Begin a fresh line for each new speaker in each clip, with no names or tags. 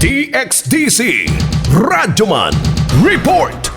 DXDC Radyoman Report.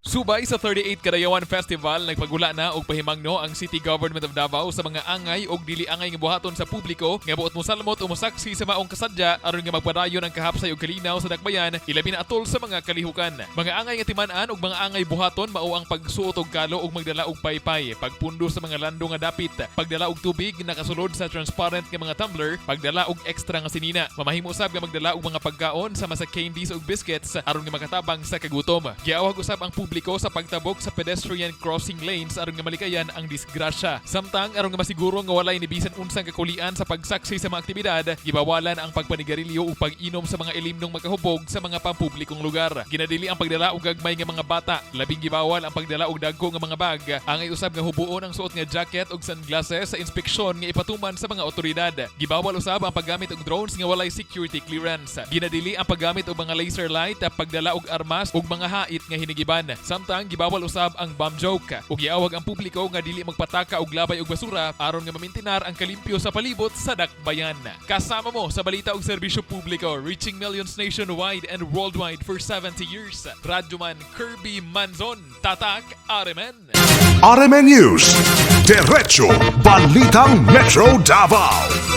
Subay sa 38 Kadayawan Festival, nagpagula na og pahimangno ang City Government of Davao sa mga angay og dili angay nga buhaton sa publiko nga buot mosalmot o mosaksi sa maong kasadya aron nga magpadayon ang kahapsay ug kalinaw sa dakbayan, ilabi na atol sa mga kalihukan. Mga angay nga timan-an ug mga angay buhaton mao ang pagsuot og kalo ug magdala og paypay, pagpundo sa mga lando nga dapit, pagdala og tubig nakasulod sa transparent nga mga tumbler, pagdala og extra nga sinina. Mamahimo usab nga magdala og mga pagkaon sama sa candies ug biscuits aron nga makatabang sa kagutom. Giawhag usab ang publiko sa pagtabok sa pedestrian crossing lanes aron nga malikayan ang disgrasya. Samtang aron nga masiguro nga walay ni bisan unsang kakulian sa pagsaksi sa mga aktibidad, gibawalan ang pagpanigarilyo ug pag-inom sa mga ilimnong makahubog sa mga pampublikong lugar. Ginadili ang pagdala og gagmay nga mga bata. Labing gibawal ang pagdala og dagko nga mga bag. Angay usab nga hubuon ang suot nga jacket ug sunglasses sa inspeksyon nga ipatuman sa mga otoridad. Gibawal usab ang paggamit og drones nga walay security clearance. Ginadili ang paggamit og mga laser light, pagdala og armas ug mga hait nga hinigiban. Samtang gibawal usab ang bomb joke. Ug giawhag ang publiko nga dili magpataka og labay og basura aron nga mamintinar ang kalimpyo sa palibot sa dakbayan. Kasama mo sa balita og serbisyo publiko, reaching millions nationwide and worldwide for 70 years. Radyoman Kirby Manzon, Tatak RMN.
RMN News. Diretso Balitang Metro Davao.